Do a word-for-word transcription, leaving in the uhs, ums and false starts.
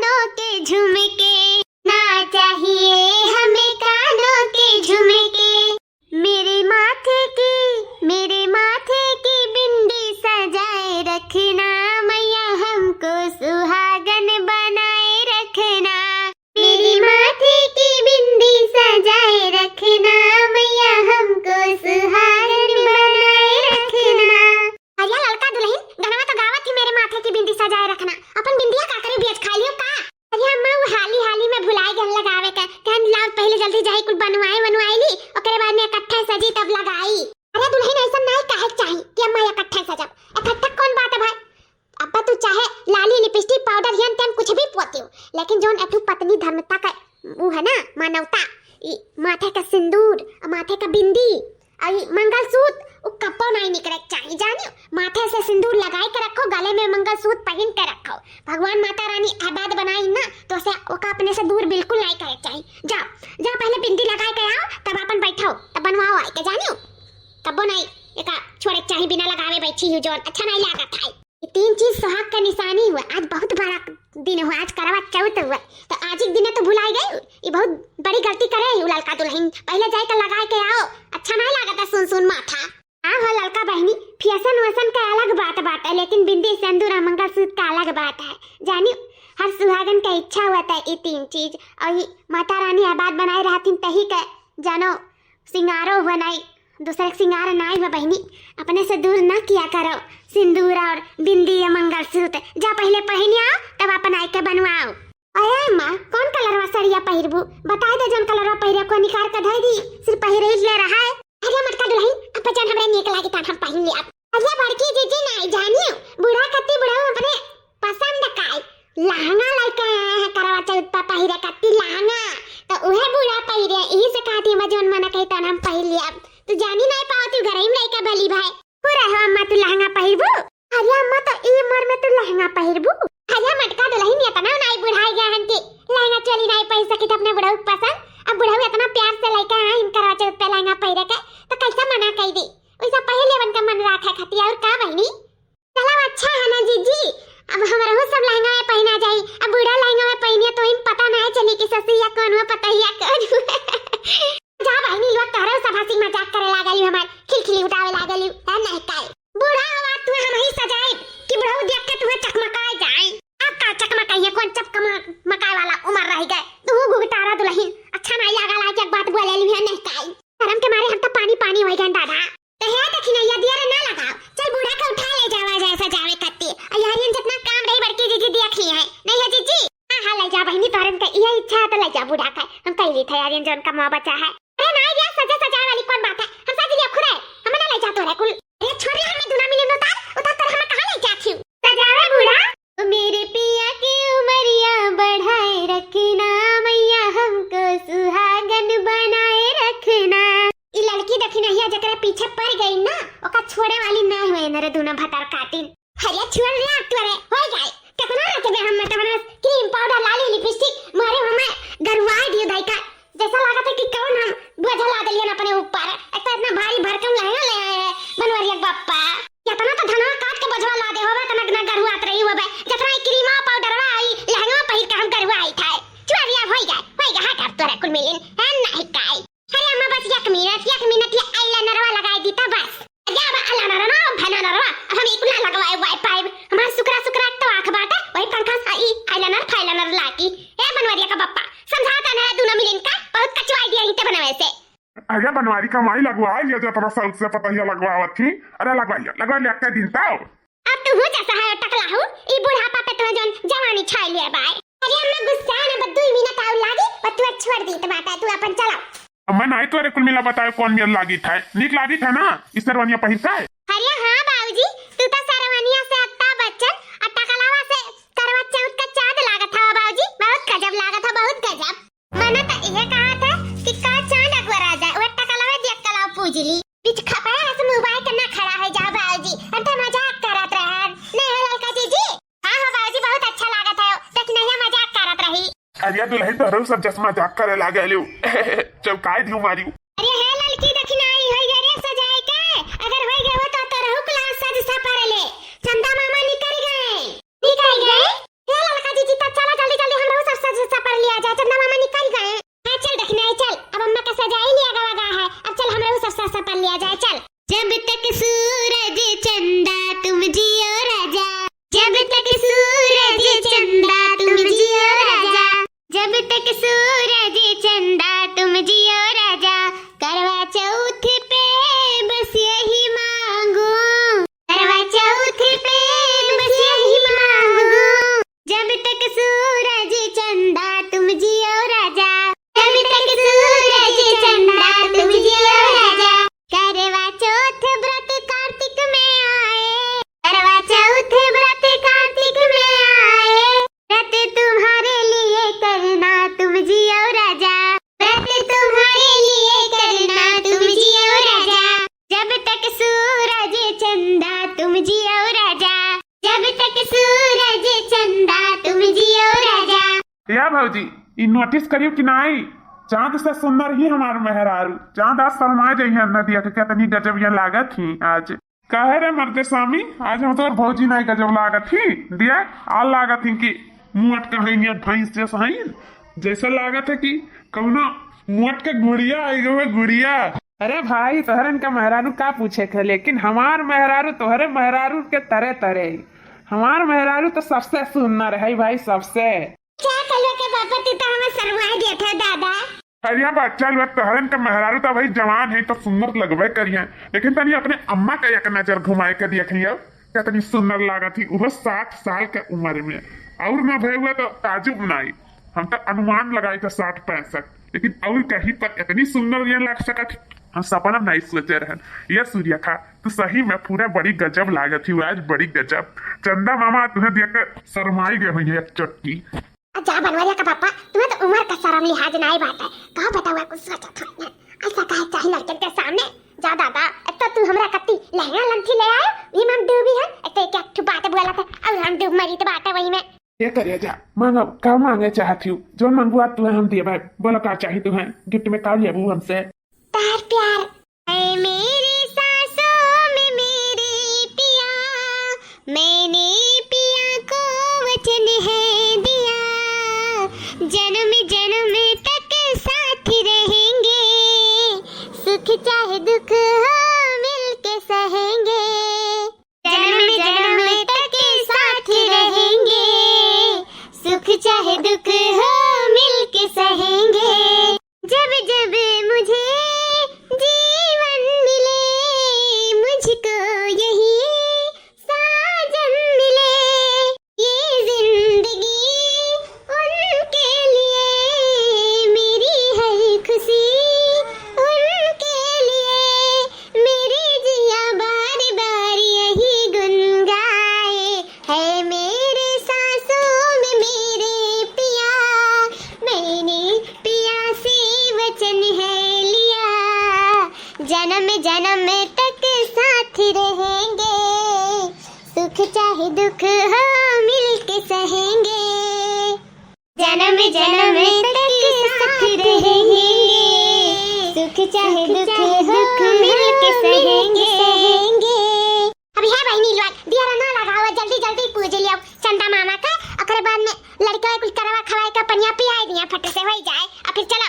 कानों के झुमके, ना चाहिए हमें कानों के झुमके। मेरे माथे की, मेरे माथे की बिंदी सजाए रखना, मैया हमको सुहागन बनाए रखना। मेरे माथे की बिंदी सजाए रखना, मैया हमको सुहागन बनाए रखना। अरे ललका दुलहिन, गनवा तो गावत ही, मेरे माथे की बिंदी सजाए रखना। अपन बिंदिया का करी, बेच खा लियो का? अरे अम्मा, वो हाली हाली में भुलाई गन लगावे के। कहन लाओ पहिले जल्दी जाई कुल बनवाए वनवाए ली, ओकरे बाद में इकट्ठे सजी तब लगाई। अरे दुलहिन, ऐसा नाई कहे के चाही कि अम्मा इकट्ठे सजब। इकट्ठे कौन बात है भाई? अब्बा तू चाहे लाली, लिपस्टिक, पाउडर, हेन तेन कुछ भी पोतियो, लेकिन जौन एठू पत्नी धर्मता का ऊ है ना, मानवता, ई माथे का सिंदूर, माथे का बिंदी, आ ई मंगलसूत्र, उ कब्बो नाई निकरे के चाही, जानियो। माथे से सिंदूर लगाई के रखो, गले में मंगलसूत्र पहिन के रखो। भगवान माता रानी आबाद बनाई ना, तो से ओका अपने से दूर बिल्कुल नाई करे के चाही। जाओ, जाओ पहिले बिंदी लगाई के आओ, तब अपन बैठो, तब बनवाओ आई के, जानियो। कब्बो नाई एका छोड़े के चाही, बिना लगावे बैठी हूँ जौन, अच्छा नाई लागत है। ई तीन चीज सुहाग का निशानी हुआ। आज बहुत बड़ा दिन हुआ, आज करवा चौथ हुआ, तो आज एक दिन तो भुलाई गई। ई बहुत बड़ी गलती करे है उ ललका दुलहिन। पहिले जाए तो लगाए के आओ, अच्छा नाई लागत है सुन सुन माथा। हाँ हो ललका बहिनी, फैशन वैशन का अलग बात बात है, लेकिन बिंदी सिंदूर और मंगलसूत्र का अलग बात है। जानी, हर सुहागन का इच्छा हुआ था ये तीन चीज, और ये माता रानी आबाद बनाए रहती तही के जानो सिंगारो हुआ नाई, दूसरे के सिंगार नाई हुआ बहिनी। अपने से दूर ना किया करो सिंदूर और बिंदी या मंगलसूत्र। जा पहिले पहिन आओ, तब अपन आई के बनवाओ। अरे माँ, कौन कलरवा सड़िया पहिरबू? बताए दे, जौन कलरवा पहिरे को निकाल के धई दी, सिर्फ पहिरे ही ले रहा है। अरे मटका दुलहिन, अब जौन हमरे नीक लागी तौन हम पहिन लेब। अरे बड़की जीजी नाई जानियो, बूढ़ा कत्ती बुढ़ऊ अपने पसंद का लहंगा लइके आए हैं करवा चौथ पा पहिरे कत्ती लहंगा, तो उहे बूढ़ा पहिरे, यही से कहती है जौन मना कही तौन हम पहिन लेब। तू जानी नाई पावती, घर ही में लइका बली भाई। हो रहे हो अम्मा, तू लहंगा पहिरबू? अरे अम्मा, तो ई उम्र में तू लहंगा पहिरबू? अरे मटका दुलहिन, इतना नाई बुढ़ाई गया हन कि लहंगा चोली नाई पहिर सकित अपने बुढ़ऊ के पसंद। अब बुढ़ऊ इतना प्यार से लइका है इनकर वजह पे लहंगा पहिरे के, तो कैसे मना कई दी? वैसा पहले बन के मन राखे खाती और का बहिनी? चलो अच्छा है ना जीजी, अब हमरहू सब लहंगा में पहिना जाई। अब बूढ़ा लहंगा में पहिनिया तो इन पता नहीं चली कि ससुइया कौन हुआ, पतहिया कौन हुआ। जा बहिनी लोग, तोहरे सब हंसी मजाक करे लागल हमार, खिलखिली उड़ावे लागल है नहीं काई। बूढ़ा हवा तुहे हम ही सजाए कि बुढ़ऊ देख के तुहे चकमकाए जाए। अब का चकमकाइए, कौन चकमकाए वाला उम्र रह गए? तू घुघटारा दुलहिन, अच्छा नहीं लगा ला, एक बात बोले ली है नहीं काई। शर्म के मारे हम तो पानी पानी हो गए दादा। तो हे देखी नहीं, ये दिया रे ना लगाओ, चल बूढ़ा के उठा ले जावा जाए सजावे कत्ती। अयारियन जितना काम रही बड़की जीजी देख ली है, नहीं है जीजी? हाँ हाँ, ले जा बहिनी, तोहरन के ये इच्छा है तो ले जा बूढ़ा के, हम कह ली थे यारियन जौन कमवा बचा है। अरे नाई रे, सजे सजाए वाली कौन बात है? हम सज लिया खुदे, हमें ना ले जा तोरे कुल। अरे छोड़ रे, हमें दुना मिलन उतार, उतार कर हमें कहाँ ले जाती हूँ? सजावे बूढ़ा। ओ मेरे पिया की उमरिया बढ़ाए रखना, मैया हमको सुहागन बनाए रखना। ई लड़की दखिनहिया जकरा पीछे पड़ गई ना, ओका छोड़े वाली ना हुए न रे दुनो भतार काटिन। अरे छोड़ रे, अब तोरे हो जाए। कितना रचबे हम, मतलब, क्रीम पाउडर, लाली लिपस्टिक मारे हमें गरुआए दियो दाई का। जैसा लागत है कि कौन हम बोझा ला देलियन अपने ऊपर। एक तो इतना भारी भरकम लहंगा ले आए हैं बनवरिया के बप्पा। इतना तो धनवा काट के बोझवा ला दे होबे, तो ना, ना गरुआत रही होबे। जितना ई क्रीमा पाउडरवा आई, लहंगा पहिर के हम गरुआई थे। चुअरिया होई गए, होई गए, हट अब तोरे कुल मिलिन। है नहीं काई। अरे अम्मा, बस एक मिनट, एक मिनट, ये eyelinerवा लगाई दी तो बस। अरे अब eyeliner ना, अब eyeliner ना, अब हम एक ना लगवाए, वाई पाइब। हमार सुकरा सुकरा एक तो आँख बाटे, वही पंखा से ई eyeliner फाइलनर लागी। ए बनवरिया का बप्पा, समझाता ना दुनो मिलिन का, बहुत कचवाई दिया इनके बनवे से। अरे बनवारी का माई लगवाए लिया जा, तोरा साउथ से पतहिया लगवावत थी। अरे लगवाइया, लगवा ले, अक्का दिन ताओ। अब तू हूँ जैसा है टकला हूँ, ई बुढ़ापा पे तुम्हें जौन जवानी छाई लिया बाय। अरे अम्मा गुस्सा ना, बस दुई मिनट आउर लागी, बस तू छोड़ दी तो बात है, तू अपन चलाओ। अम्मा नाई तोरे कुल मिला बताए कौन मियल लागी था, नीक लागी था ना, ई सरवनिया पहिर का है? अरे हाँ बाबूजी, तू तो सरवनिया से अमिताभ बच्चन और टकलावा से करवा चौथ का चांद लागत हवा बाबूजी, बहुत गजब लागत है, बहुत गजब। मना तो यह कहा था कि का चांद अगुआ राजा, वह टकलावा देख कलाव पूज ली। बीच खपड़ा से मुबाई के ना खड़ा है जा बाबूजी, हम तो मजाक करत रहन। नहीं हो ललका जीजी? हाँ हो बाबूजी, बहुत अच्छा लागत है, लेकिन यह मजाक करत रही। अरे दुलहिन, तोहरो सब जस मजाक करे लागेलू। चौकाई दियो मारियो। अरे हे ललकी दखिनाई होई गए रे सजाए के, अगर होई गए हो तो तोरहु कुल सज सपर ले। चंदा मामा निकल गए। निकल गए? हे ललका जीजी, तो चला जल्दी जल्दी, या भौजी, ई notice करियो कि नाई, चाँद से सुंदर ही हमार मेहरारू। चाँद आज शर्मा जइहैं नदिया के, केतनी गजब या लागत ही आज। काहे रे मर्दे स्वामी, आज हम तोर भौजी नाई गजब लागत ही? दिया, आ लागत ही कि मुअट कहीं नियत भैंस जैसा ही, जैसे लागत है कि कौनो मुअट के गुड़िया आई गए, गुड़िया। अरे भाई, तोहरन का मेहरारू का पूछे थे, लेकिन हमार मेहरारू तोहरे मेहरारू के तरे तरे ही। हमार मेहरारू तो सबसे सुंदर है भाई, सबसे। क्या कहियो के पापा, तू तो हमें शर्माए दिया था दादा। अरे बच्चा लोग, तोहरन के मेहरारू तो भाई जवान है तो सुंदर लगबे करिहैं, लेकिन तनी अपने अम्मा का एक नजर घुमाए के देखियो, कितनी सुंदर लागत ही, वो साठ साल के उम्र में। और ना भए हुआ तो ताजुब नाई, हम तो अनुमान लगाए थे साठ पैंसठ, लेकिन और कहीं पर इतनी सुंदर ये लाग सकत ही, हम सपना में नहीं सोचे रहन। ये सूर्या खा, तू सही में पूरा बड़ी गजब लागत ही आज, बड़ी गजब। चंदा मामा तुम्हें देख के शर्माई गए हुई है एक चट्टी। अच्छा बनवरिया का पापा, तुम्हें तो उम्र का शर्म लिहाज नाई बात है। कहो बेटा, हुआ कुछ सोचा था ना, ऐसा कहे चाहे लड़कन के सामने। जा दादा, अब तो तू हमरा कत्ती लहंगा लंठी ले आयो, ये में हम डूबी है, एक तो एक ठो बात बोला था और हम डूब मरी तो बात है वही में। ये करिया जा, मांगो, का मांगे चाहत हूँ, जो मांगू आज तुम्हें हम देबे। बोलो का चाही तुम्हें, gift में का लेबू हमसे? तार प्यार। ऐ मेरे सांसों में मेरे पिया, मैंने पिया को वचन है दिया, जन्म जन्म तक साथ रहेंगे, सुख चाहे दुख हो मिलके सहेंगे, जन्म जन्म तक साथ रहेंगे, सुख चाहे दुख हो मिलके सहेंगे। जब जब मुझे जीवन मिले, मुझको यही साजन मिले, ये जिंदगी उनके लिए, मेरी हर खुशी उनके लिए, मेरी जिया बार बार यही गुन गाए। है मेरे सांसों में मेरे पिया, मैंने पिया से वचन है लिया, जन्म जन्म तक साथ रहेंगे, सुख चाहे दुख हो मिलके सहेंगे, जन्म जन्म तक साथ रहेंगे, सुख चाहे दुख हो मिलके सहेंगे। अभी है बहिनी लोग, दियरा ना लगावा, जल्दी जल्दी पूज लिया चंदा मामा का, ओकरे बाद में लड़का कुल करवा खवाए का पनिया पियाए दिया फट से होई जाए, और फिर चलो